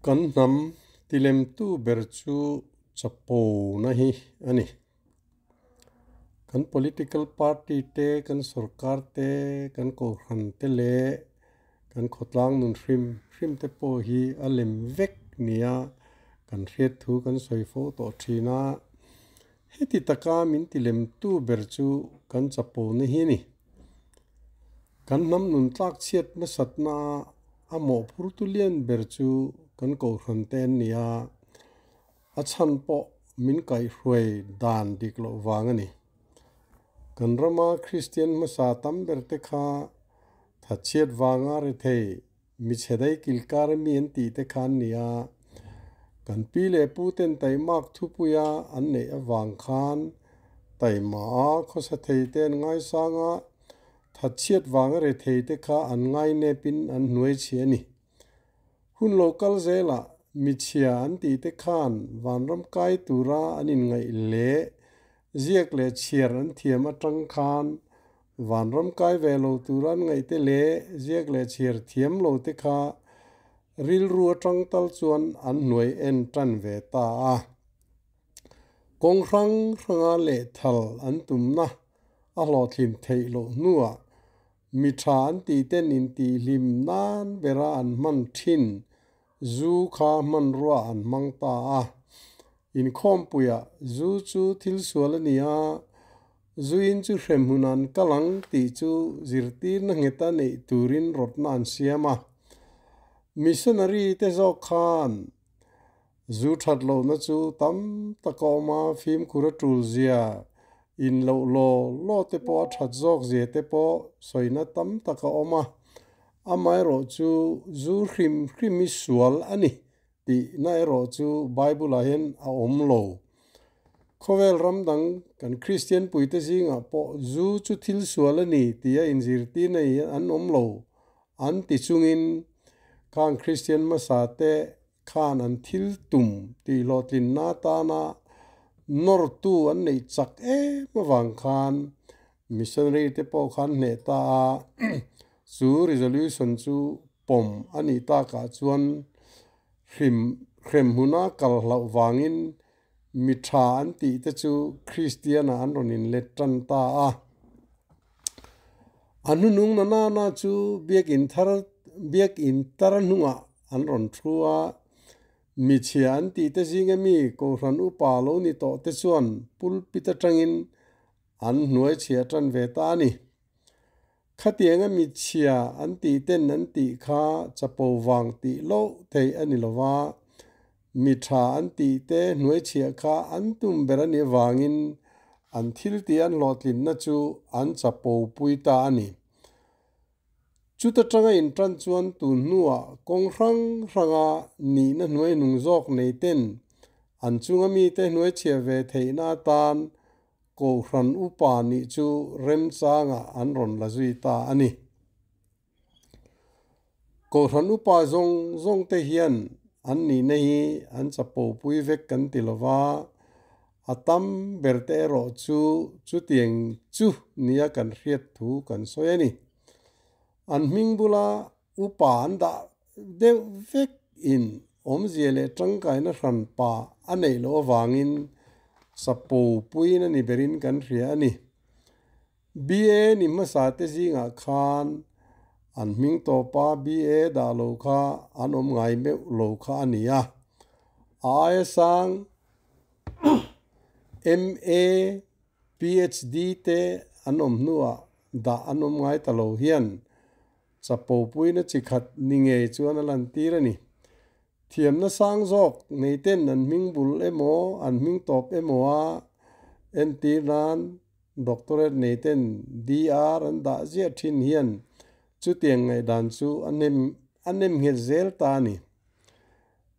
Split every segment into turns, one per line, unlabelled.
Kan hnam tilemtu ber chu chapona hi a ni. Kan political party te, kan sorkar te, kan kohhran te leh kan khawtlang nun hrim hrim te pawh hi a lem vek nia kan hriat thu kan sawi fo tawh thin a. Heti taka min tilemtu ber chu kan chapona hi a ni. Kan hnam nun tlak chhiat nasatna a mawhphurtu lian ber chu kan kohhran te an ni a, a chhan pawh min kaihhruai dan dik loh vang a ni. Kan rama Kristian hmasa tam ber te kha thatchhiat vanga rethei michhe dai kilkar mi an tih te kha an ni a, kan pi leh pu ten taimak thupuia an neih avang khan taima a khawsa thei te an ngaisang a, Thatchhiat vanga rethei te kha an ngainepin an hnuai chhi a ni. Hun lo kal zelah michhia an tih te khan vanram kai tura an inngaih leh ziak leh chhiar an thiam atang khan vanram kai ve lo tura an ngaih te leh ziak leh chhiar thiam lo te kha rilru atang tal chuan an hnuai en tan ve ta a. Kawng hrang hranga lehthal an tumna a hlawhtlin theih loh hnuah mi tha an tih ten intihhlim nan bera an hman thin zu kha hmanrua an hmang ta a. Inkhawmpuiah zu chu thil sual a ni a, zuin chu hremhmun an kal ang tih chu zirtirna ngheta neih turin rawtna an siam a. Missionary te zawk khan Zu that lohna chu tam tak a awm a, fimkhur a tul zia, in loh law law te pawh a that zawk zia te pawh sawina tam tak a awm a. Amaherawh chu zu hrim hrim hi sual a ni tihna erawh chu Bible-ah hian a awm lo. Khawvel ram dang kan Kristian puite zingah pawh zu chu thil sual a ni tia inzirtirna hi an awm lo an ti chungin khang Kristian hmasa te khan an thil tum tih hlawhtlinna atana nawrtu an neih chak em avang khan missionary te pawh khan hneh ta a, chu resolution chu pawm a nih takah chuan hrim hrem hmuna kal hlauh vangin mi tha an tih te chu Kristian ah an rawn inlet tan ta a. A hnunung na nana chu biakin thar biakin tar hnungah an rawn thu a, michhia an tih te zinga mi Kohhran upa lo ni tawh te chuan pulpit atangin an hnuai chhia tan ve ta a ni. Khatianga michhia an tih ten an tih kha chapo vang tih loh theih a ni lo va, mi tha an tih te hnuai chhia kha an tum ber a nih avangin an thil tih an hlawhtlinna chu an chapo pui ta a ni. Chuta tanga intan chuan tun hnuah kawng hrang hranga nihna hnuai hnung zawk nei ten an chunga mite hnuai chhiah ve theihna atan Kohhran upa nih chu remchangah an rawn la zui ta a ni. Kohhran upa zawng zawng te hian an nihna hi an chapopui vek kan ti lo va, a tam ber te erawh chu chutiang chu nia kan hriat thu kan sawi a ni. An hming bula upa an dah deuh vek in awmzia leh tangkaina hran pa a neih loh avangin chapopuiin a ni berin kan hria a ni. BA ni hmasa te zingah khan an hming tawpa BA dah lo kha an awm ngai meuh lo kha a ni a. A aia sang MA, PhD te an awm hnuah dah an awm ngai ta lo hian chapopuina chi khat ni ngei chuan a lantir a ni. Thiamna sang zawk neiten an hming bul emaw an hming tawp emaw a entir nan Doctorate neiten DR an dah ziah thin hian chutiang ngaihdan chu a nem a nem nghet zel ta a ni.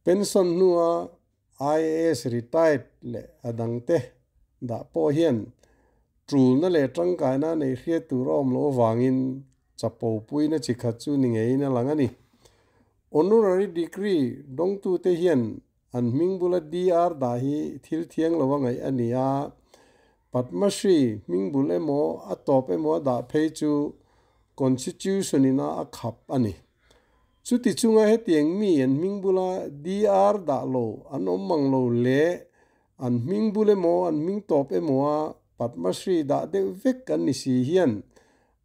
Pension hnua IAS retired leh a dangte dah pawh hian tulna leh tangkaina neih hriat tur a awm loh avangin chapopuina chi khat chu ni ngeiin a lang a ni. Honorary degree dawngtute hian an hming bula DR dah hi thil thiang lo a ngaih a ni a, Padma Shri hming bul emaw a tawp emaw a dah phei chu Constitution-in a a khap a ni. Chuti chunga hetiang mi an hming bula DR dah lo an awm mang lo leh an hming bul emaw an hming tawp emawa Padma Shri dah deuh vek an ni si hian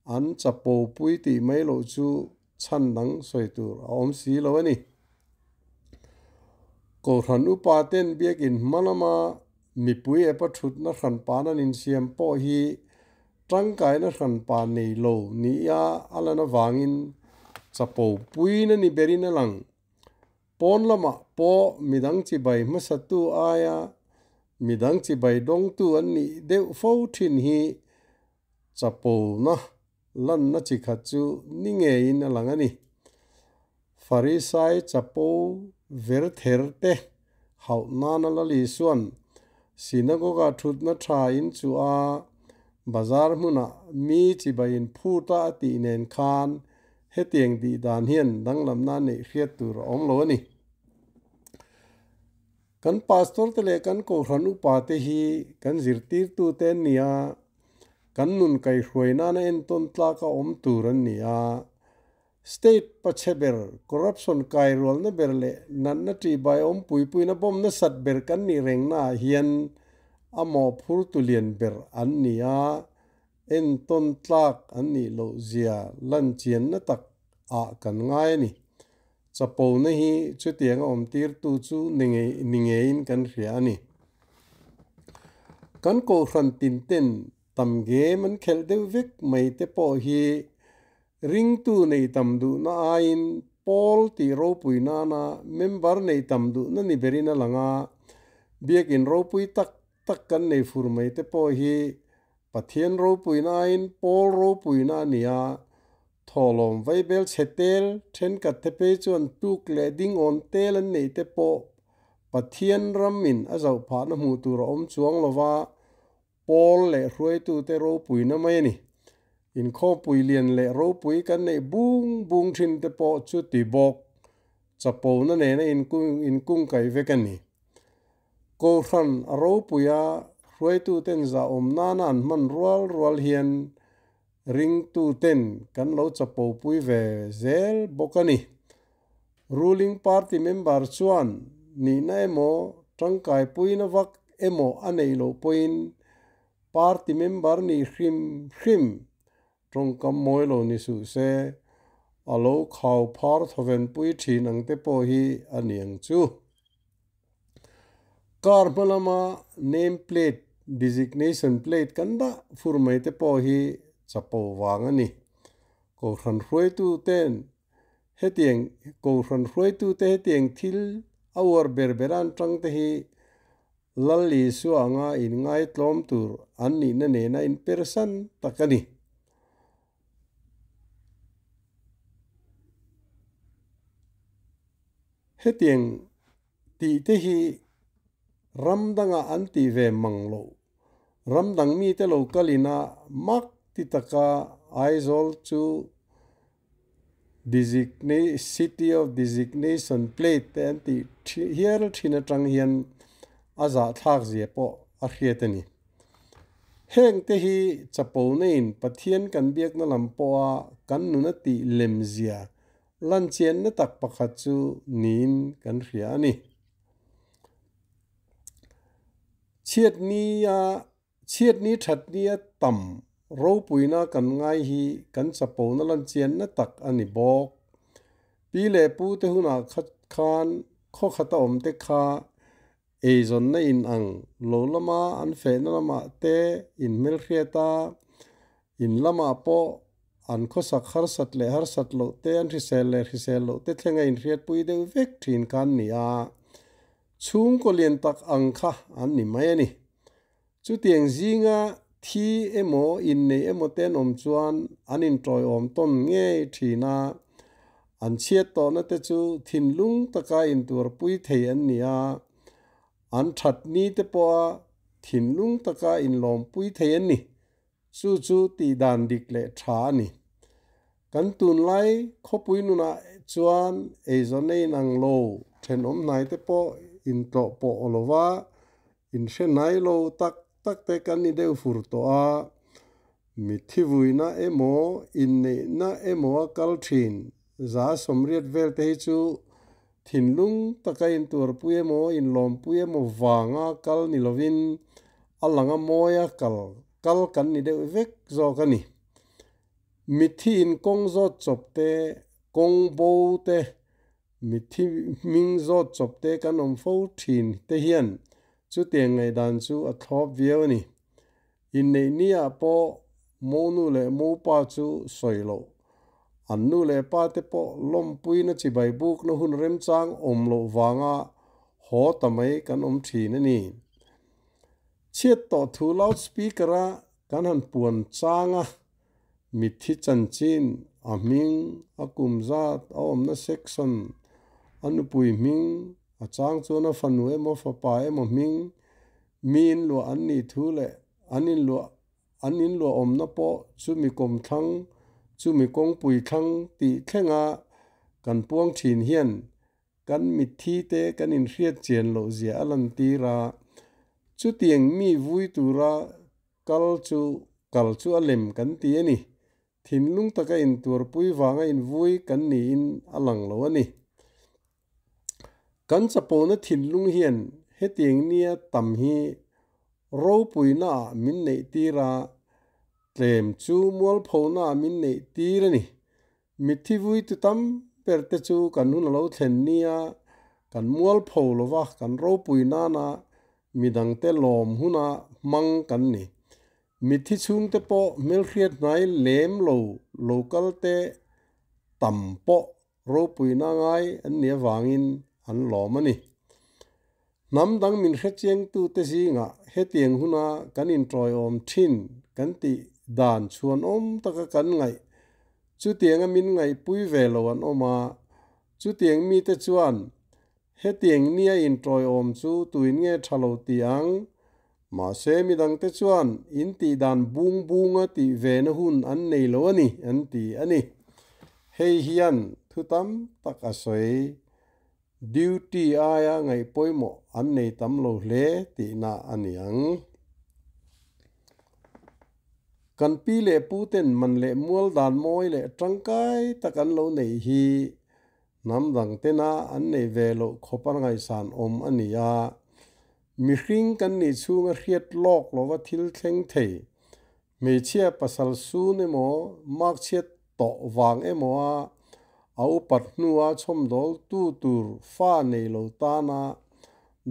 an chapo pui tih mai loh chu chhan dang sawi tur a awm si lo a ni. Kohhran upa ten biakin hma lama mipui epa thutna hranpan an insiam pawh hi tangkaina hranpa nei lo nia a lan avangin chapo puiin a ni berin a lang. Pawn lamah pawh midang chibai hmasatu aia midang chibai dawngtu an nih deuh fo thin hi chapona lanna chi khat chu ni ngeiin a lang a ni. Farisai chapo ver ther te hauh nana Lal Isua'n Synagogue-a thutna tha in chu a bazar hmunah mi chibai in phut a a tih nen khan hetiang tih dan hian danglamna neih hriat tur a awm lo a ni. Kan pastor te leh kan kohhran upa te hi kan zirtirtute an ni a, kan nun kaihruai nana entawn tlak a awm tur an ni a. State pachhe ber, corruption kai rualna ber leh natna ṭihbai awm puipuina bawm nasat ber kan nih rengnaah hian a mawhphurtu lian ber an ni a, entawn tlak an nih loh zia lan chianna tak ah kan ngai a ni. Chapona hi chutianga awmtirtu chu ni ngeiin kan hria a ni. Kan kohhran tinten tam game an khelh deuh vek mai te pawh hi ringtu nei tam duhna aiin pawl tih ropui nana member nei tam duhna ni berin a lang a, biakin ropui tak tak kan nei fur mai te pawh hi Pathian ropuina aiin pawl ropuina a ni a, thawhlawm vaibel chhe tel thenkhat te phei chuan tuk leh ding awn tel an neih te pawh Pathian ramin a zauh phahna hmuh tur a awm chuang lova, pawl leh hruaitute ropuina mai a ni. Inkhawmpui lian leh ropui kan neih bung bung thin te pawh chu ti bawk, chapona nena inkungkaih vek a ni. Kohhran a ropuia hruaituten zahawm nana an hman rual rual hian ringtuten kan lo chapopui ve zel bawk a ni. Ruling party member chuan nihna emaw tangkaipuina vak emaw a neih loh pawhin party member nih hrim hrim tawngkam mawi lo ni suh se, a lo khau phar thawvenpui thin ang te pawh hi a ni ang chu. Car hma lama name plate, designation plate kan dah fur mai te pawh hi chapo vang a ni. Kohhran hruaitu ten hetiang Kohhran hruaitu te hetiang thil a uar ber ber an tang te hi Lal Isua anga inngaitlawm tur an nihna nena inpersan tak a ni. Hetiang tih te hi ram dangah an tih ve mang loh. Ram dang mite lo kalin a mak ti taka Aizawl chu City of Designation Plate te an tih hial thin atang hian a zahthlak zia pawh a hriat a ni. Heng te hi chapona in Pathian kan biakna lam pawha kan nuna tih lem zia Lanchianna tak pakhat chu niin kan hria a ni. Chhiatnia chhiatni thatnia tam ropuina kan ngai hi kan chapona lanchianna tak a ni bawk. Pi leh pu te hunah khat khan khaw khata awm te kha eizawnna in ang lo lama an fehna lamah te in hmelhriat a, in lamah pawh an khawsak harsat leh harsat loh te, an hrisel leh hrisel loh te thlenga inhriatpui deuh vek thin kha an ni a, chhungkaw lian tak ang kha an ni mai a ni. Chutiang zinga thi emaw innei emaw te an awm chuan an intawiawm tawn ngei thin a, an chhiat tawhna te chu thinlung taka intuarpui thei an ni a, an that ni te pawha thinlung taka inlawmpui thei an ni. Chu chu tih dan dik leh tha a ni. Kan tunlai khawpui nunah chuan eizawn a inang lo, thenawm hnai te pawh intlawh pawh aw lova, inhre hnai lo tak tak te kan ni deuh fur tawh a. Mitthi vuina emaw, inneihna emaw a kal thin. 80% vel te hi chu thinlung taka intuarpui emaw, inlawmpui emaw vanga kal ni lovin a langa mawia kal kal kan ni deuh vek zawk a ni. Mitthi in kawng zawt chawp te, kawng bo te, mitthi hming zawt chawp te kan awm fo thin te hian chutiang ngaihdan chu a thlawp viau a ni. Inneih ni ah pawh monu leh mopa chu sawi loh, an nu leh pa te pawh lawmpuina chibai bukna hun remchang awm loh vanga haw ta mai kan awm thin a ni. Chhiat tawh thu loudspeaker a kan han puan chang a, mitthi chanchin, a hming, a kum zat, a awmna section, a nupui hming, a chang chuan a fanu emaw fapa emaw hming, mi inluah an nih thu leh an inluah an inluah awmna pawh chumi kawm thlang, chumi kawngpui thlang tih thlenga kan puang thin hian Kan mitthi te kan inhriat chian loh zia a lantir a, chutiang mi vui tura kal chu kal chu a lem kan ti a ni. Thinlung taka intuarpui vanga invui kan niin a lang lo a ni. Kan chapona thinlung hian hetiang nia tam hi ropuinaah min neih tir a, tlem chu mualphonaah min neih tir a ni. Mitthi vuitu tam ber te chu kan hun a lo thlen nia, kan mualpho lova kan ropui nana midangte lawm huna hmang kan ni. Mitthi chhungte pawh hmelhriat hnai lem lo local te tam pawh ropuina ngai an nih avangin an lawm a ni. Hnam dang min hrechiangtute zingah hetiang huna kan intawiawm thin kan tih dan chhuanawm taka kan ngaih chutianga min ngaihpui ve lo an awm a, chutiang mite chuan hetiang nia intawiawm chu tuin nge tha lo ti ang? Mahse midangte chuan in tih dan bung bunga tih vena hun an nei lo a ni an ti a ni. Hei hian thu tam tak a sawi. Duty aia ngaih pawimawh an nei tam lo hle tihna a ni ang. Kan pi leh pu ten man leh mual dan mawi leh tangkai tak an lo neih hi hnam dang tena an neih ve loh khawp a ngaihsan awm a ni a. Mihring kan nih chhunga hriat lawk lova thil thleng thei, hmeichhia pasal sun emaw markchhiat tawh vang emaw a a upat hnua chhawmdawl tu tur fa nei lo tana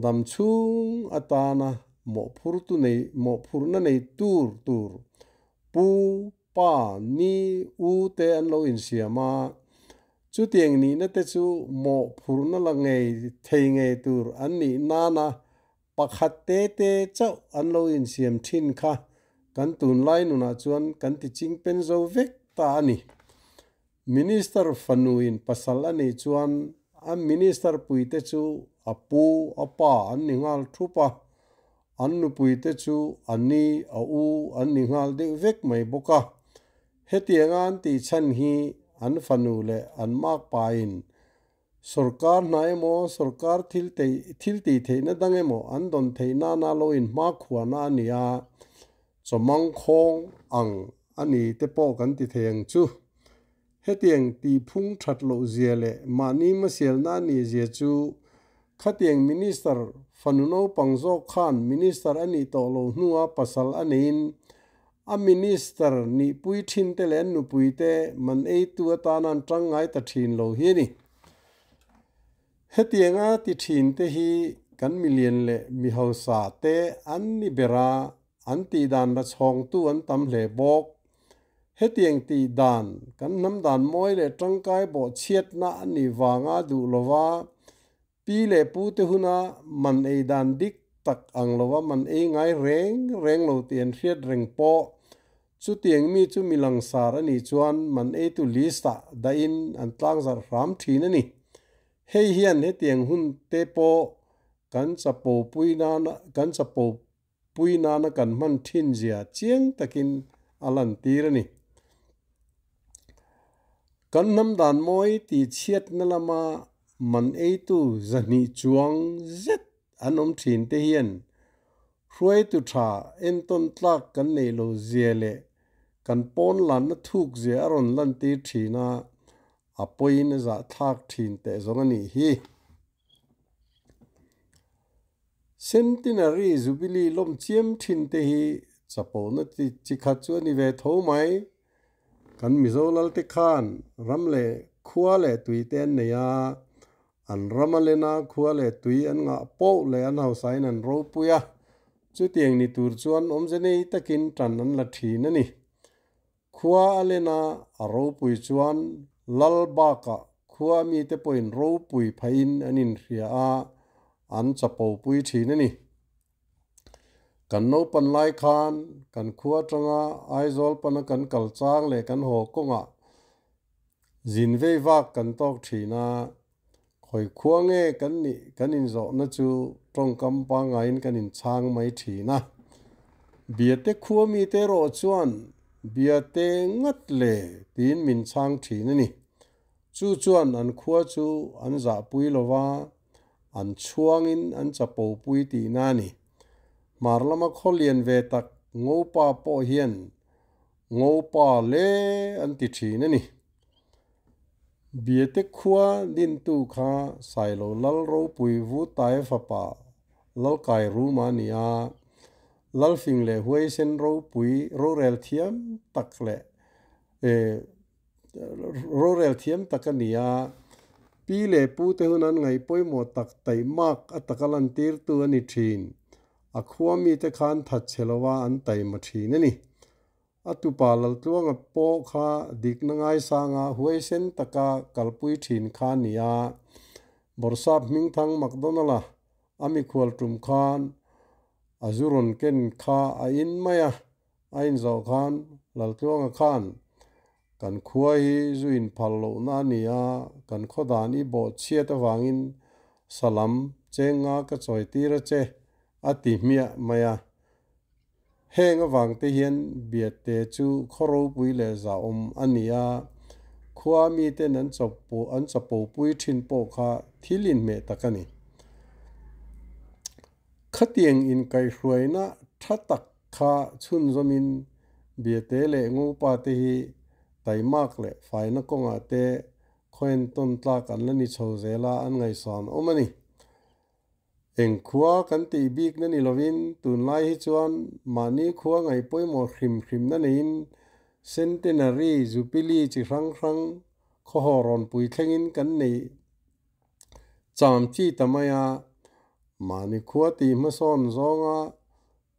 dam chhung atana mawhphurtu nei mawhphurhna nei tur tur pu, pa, ni, u te an lo insiam a, chutiang nihna te chu mawhphurhna la ngei thei ngei tur an nih nana Pakhat te te chauh an lo insiam thin kha kan tunlai nunah chuan kan ti chingpen zo vek ta a ni. Minister fanuin pasal a nih chuan a minister puite chu a pu, a pa an ni nghal thup a, an nupuite chu a ni, a u an ni nghal deuh vek mai bawk a. Hetianga an tih chhan hi an fanu leh an makpain Sorkar hna emaw, sorkar thil thil tih theihna dang emaw an dawn theih nana lo inhmakhuahna a ni a, chawmang khawng ang a ni te pawh kan ti thei ang chu. Hetiang tihphung that loh zia leh mahni hmasialna a nih zia chu khatiang Minister fanu naupang zawk khan Minister a nih tawh lo hnua pasal a neiin A minister nihpui thinte leh an nupuite man eitu atana an tang ngai ta thin lo hi a ni. Hetianga ti thinte hi kan milian leh mi hausa te an ni ber a, an tihdan la chhawngtu an tam hle bawk. Hetiang tihdan kan hnam dan mawi leh tangkai bawh chhiatna a nih vanga duh lova Pi leh pu te huna man ei dan dik tak ang lova man ei ngai reng reng lo tih an hriat reng pawh chutiang mi chu mi langsar a nih chuan man eitu list ah dahin an tlangzarh hram thin a ni. Hei hian hetiang hun te pawh kan chapo pui nana kan chapo pui nana kan hman thin zia chiang takin a lantir a ni. Kan hnam dan mawi tih chhiatna lama man eitu 200 chuang zet an awm thin te hian hruaitu tha entawn tlak kan neih lo zia leh kan pawn lanna thuk zia a rawn lantir thin a. A pawiin a zahthlak thin teh zawng a nih hi. Centenary Jubilee lawm chiam thin te hi chapona chi khat chu a ni ve tho mai. Kan Mizo Lalte khan ram leh khua leh tui te an nei a, an ram a len a, khua leh tui an ngah poh leh an hausain an ropui a, chutiang ni tur chuan awmze nei takin tan an la thin a ni. Khua a len a, a ropui chuan lal bakah khua mite pawhin ropui phahin an inhria a, an chapopui thin a ni. Kan naupan lai khan kan khua atanga Aizawl pana kan kal chang leh kan haw kawngah zin vei vak kan tawk thin a, khawi khua nge kan nih kan inzawhna chu tawngkam pangaiin kan inchhang mai thin a. Biate khua mite erawh chuan Biate ngat le tiin min chhang thin a ni. Chu chuan an khua chu an zahpui lo va, an chhuangin an chapopui tihna a ni. Hmar lama khaw lian ve tak Ngopa pawh hian Ngopa le an ti thin a ni. Biate khua dintu kha Sailo Lal Ropui Vutaia fapa Lalkai Ruma a ni a, Lalfing leh Huaisen Ropui rorel thiam tak leh Rorel thiam tak a ni a, pi leh pu te hun an ngaih pawimawh tak taihmak a taka lantirtu a ni thin. A khua mite khan that chhe lova an taima thin a ni. A tupa Laltluanga pawh kha dikna ngaisanga huaisen taka kalpui thin kha a ni a, Bawrhsap Hmingthang McDonald-a a mikhual tum khan a zu rawn ken kha a in mai a, A inzawh khan Laltluanga khan, Kan khua hi zu inphal lohna a ni a, kan khaw dan i bawh chhiat avangin salam cheng nga ka chawi tir a che, a ti hmiah mai a. Heng avang te hian Biate chu khaw ropui leh zahawm a ni a, khua miten an an chapopui thin pawh kha thil inhmeh tak a ni. Khatiang inkaihhruaina tha tak kha chhunzawmin Biate leh Ngopa te hi taimak leh faina kawngah te khaw entawn tlak an la ni chho zel a, an ngaihsan awm a ni. Eng khua kan tih bikna ni lovin tunlai hi chuan mahni khua ngaih pawimawh hrim hrimna neiin Centenary Jubilee chi hrang hrang khawhaw rawn pui thlengin kan nei Cham chi ta mai a, mahni khua tih hmasawn zawnga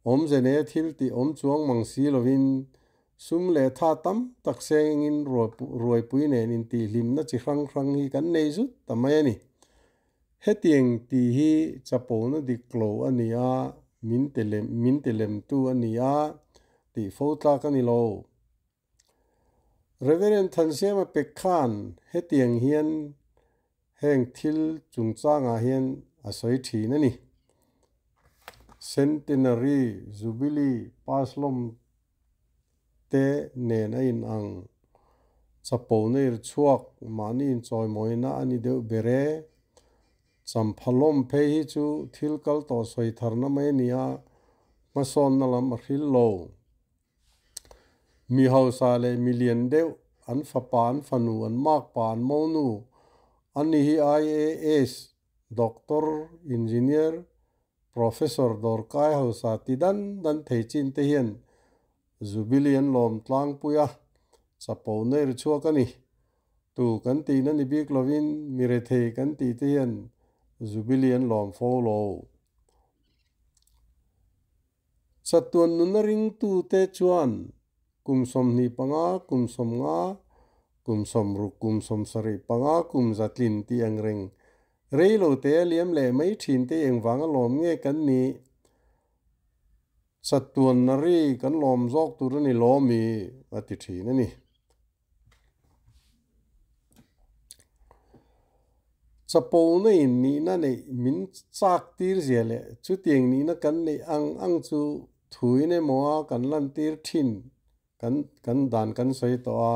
awmze nei a thil tih awm chuang mang si lovin sum leh tha tam tak sengin ruaipui nen intihhlimna chi hrang hrang hi kan nei zut ta mai a ni. Hetiang tih hi chapona dik lo a ni a, min ti min ti lemtu a ni a, tih fo tlak a ni lo. Reverend Thansiama pek khan hetiang hian heng thil chungchangah hian a sawi thin a ni. Centenary Jubilee Pass lawm te nen a inang. Chapona ir chhuak mahni inchawimawina a ni deuh ber e. Champha lawm phei hi chu thil kal tawh sawi tharna mai a ni a, hmasawnna lam a hril lo. Mi hausa leh mi lian deuh, an fapa, an fanu, an makpa, an monu, an ni hi IAS, Doctor, Engineer, Professor dawrkai hausa ti dan dan thei chin te hian Jubilee an lawm tlangpui a, chapo nei ri chhuak a ni. Tu kan tihna ni bik lovin mi rethei kan tih te hian Jubilee an lawm fo lo. Chatuan nuna ringtute chuan kum 25, kum 50, kum 60, kum 75, kum zatlin tih ang reng rei lo te a liam leh mai thin te engvanga lawm nge kan nih? Chatuan na ri kan lawm zawk tur a ni lawmi a ti thin a ni. Chapona in nihna neih min chak tir zia leh chutiang nihna kan neih ang ang chu thuin emaw a kan lantir thin kan kan dan kan sawi tawh a.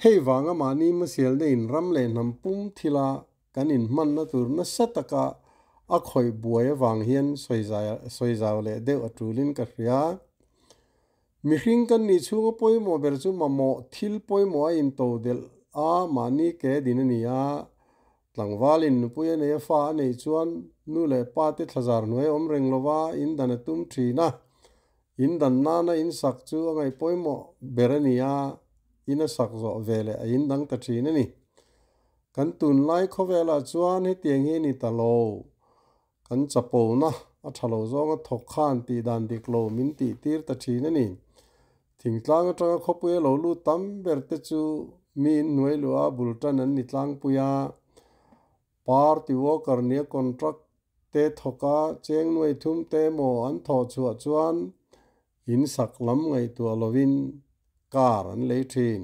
Hei vanga mahni hmasialna in ram leh hnam pum thila kan inhmanna tur nasa taka a khawih buai avang hian sawi zau leh deuh a tulin ka hria. Mihring kan nih chhunga pawimawh ber chu mamawh thil pawimawh a into delh. a, mahni ke din a ni a. Tlangvalin nupui a nei a, fa a neih chuan nu leh pa te thlazar hnuai a awm reng lova in dan a tum thin a. In dan nana in sak chu a ngaih pawimawh ber a ni a, in a sak zawh ve leh a in dang ta thin a ni. Kan tunlai khawvelah chuan hetiang hi a ni ta lo. Kan chapona a tha lo zawnga thawk khan tih dan dik lo min tih tir ta thin a ni. Thingtlang atanga khawpui a lo lut tam ber te chu mi in hnuai luh a bul tan an ni tlangpui a. Party worker nia contract te thawk a cheng nuai thum te emaw an thawh chhuah chuan in sak lam ngaihtuah lovin car an lei thin.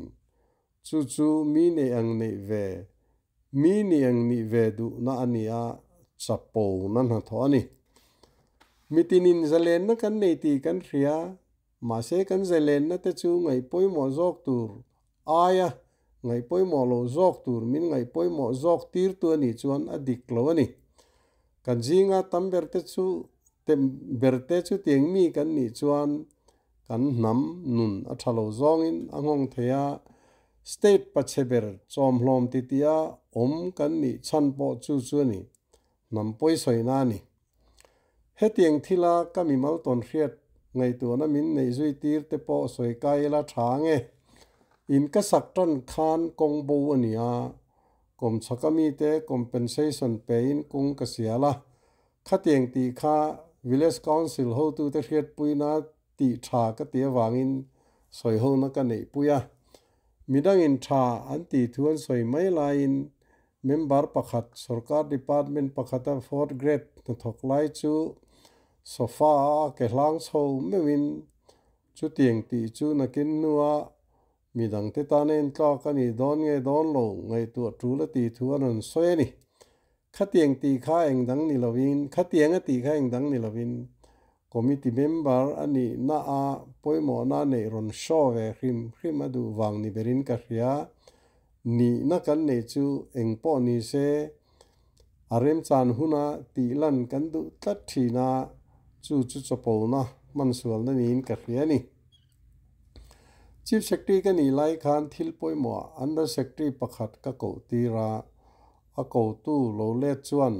Chu chu mi nei ang neih ve, mi ni ang nih ve duhna a ni a, chapo na hnathawh a ni. Mitinin zalenna kan nei tih kan hria, mahse kan zalenna te chu ngaih pawimawh zawk tur aia ngaih pawimawh lo zawk tur min ngaih pawimawh zawk tirtu a nih chuan a dik lo a ni. Kan zinga tam ber te chu ber te chu tiang mi kan nih chuan Kan hnam nun a tha lo zawngin a nghawng thei a, state pachhe ber chawmhlawm titia awm kan nih chhan pawh chu chu a ni, hnam pawisawina a ni. Hetiang thila ka mimal tawn hriat ngaihtuahna min neih zui tir te pawh sawi kai ila tha ange. In ka sak tan khan kawng bo a ni a, kawmchhaka mite compensation pein kawng ka sial a, Khatiang tih kha Village Council hotute hriatpuina tih tha ka ti avangin sawihona ka neihpui a. Midangin tha an tih thu an sawi mai laiin member pakhat sorkar department pakhata fourth grade hnathawk lai chu sofa a a ke hlang chho meuhin chutiang tih chu nakin hnua midangte tana intlak a nih dawn nge dawn lo ngaihtuah tul a tih thu a rawn sawi a ni. Khatiang tih kha eng dang ni lovin, khatiang a tih kha eng dang ni lovin, committee member a nihna a pawimawhna neih rawn show ve hrim hrim a duh vang ni berin ka hria. Nihna kan neih chu eng pawh ni se, a remchan huna tih lan kan duh tlat thin a, chu chu chawpona hmansualna niin ka hria a ni. Chief Secretary ka nih lai khan thil pawimawhah Under Secretary pakhat ka koh tir a, A kotu lo let chuan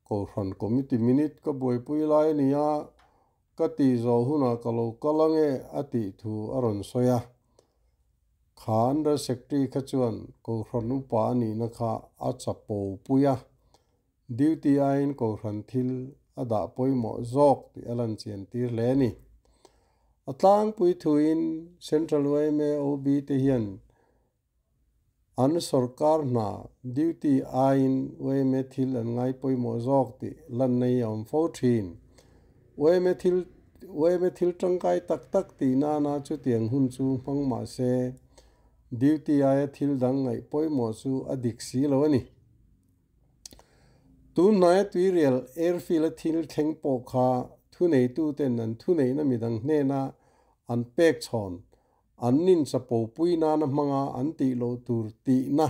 Kohhran Committee minute ka buaipui lai a nia, ka tih zawh hunah ka lo kal ange a tih thu a rawn sawi a. Kha Under Secretary kha chuan Kohhran upa a nihna kha a chapo pui a, duty aiin Kohhran thil a dah pawimawh zawk tih a lan chian tir hle a ni. A tlangpui thuin Central yma OB te hian An sorkar hna duty aiin yma thil an ngai pawimawh zawk tih lanna hi a awm fo thin. Yma thil yma thil tangkai tak tak tih nana chutiang hun chu hmang mah se duty aia thil dang ngaih pawimawh chu a dik si lo a ni. Tun hnaia tuirial airfield a thil thleng pawh kha thuneituten an thuneihna midang hnena an pek chhawn An nin chapo pui nana hmanga an tih loh tur tihna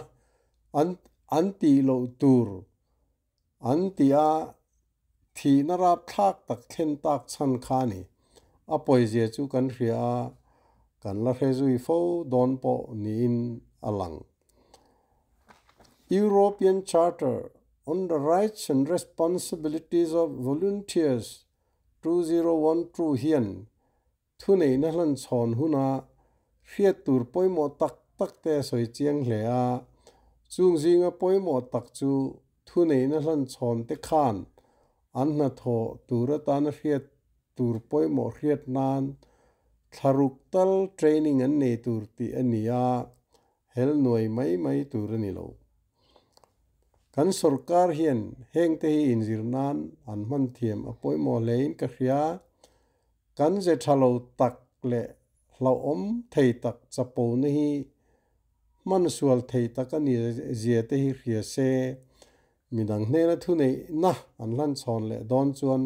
an an tih loh tur an tih a thihna rapthlak tak thlen tak chhan kha a ni. A pawizia chu kan hria a, kan la hre zui fo dawn pawh niin a lang. European Charter on the Rights and Responsibilities of Volunteers 2012 hian Thuneihna hlanchhawn huna hriat tur pawimawh tak tak te a sawi chiang hle a, chung zinga pawimawh tak chu thuneihna hlanchhawn te khan an hnathawh tur atana hriat tur pawimawh hriat nan thlaruk tal training an nei tur tih a ni a, hel nuai mai mai tur a ni lo. Kan sorkar hian hengte hi inzir nan an hman thiam a pawimawh hlein ka hria. Kan ze tha lo tak leh hlauhawm thei tak chapona hi hman sual thei tak a ni zia te hi hria se, midang hnena thuneihna an hlan chhawn leh dawn chuan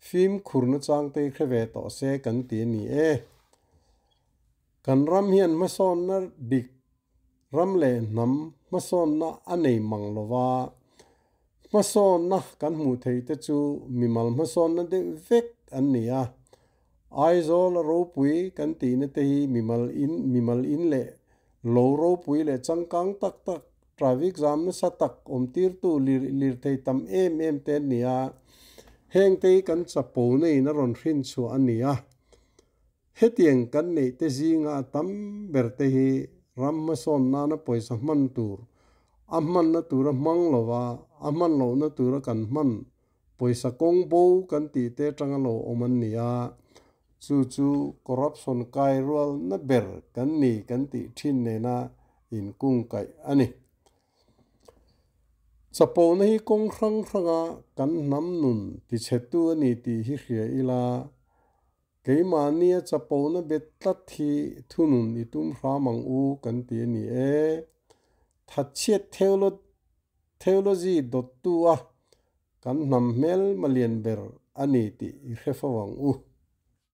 fimkhurna changte hi hre ve tawh se kan ti a ni e. Kan ram hian hmasawnna dik ram leh hnam hmasawnna a nei mang lo va, hmasawnna kan hmuh theih te chu mimal hmasawnna deuh vek an ni a. Aizawl a ropui kan tihna te hi mimal in mimal in leh Lo ropui leh changkang tak tak, traffic jam nasa tak awm tirtu lir lirthei tam em em te an ni a. Hengte hi kan chapo neiin a rawn hrin chhuah a ni a. Hetiang kan neih te zinga a tam ber te hi ram hmasawn nana pawisa hman tur, a hmanna tura hmang lova a hman lohna tura kan hman pawisa kawng bo kan tih te atanga lo awm an ni a. Chu chu corruption kai rualna ber kan ni kan tih thin nena inkungkaih a ni. Chapona hi kawng hrang hranga kan hnam nun tichhetu a ni tih hi hria ila, keimahnia chapona bet tlat hi thunun i tum hram ang u kan ti a ni e. Thatchhiat theology dawttu a kan hnam hmel malian ber a ni tih i hre fo ang u.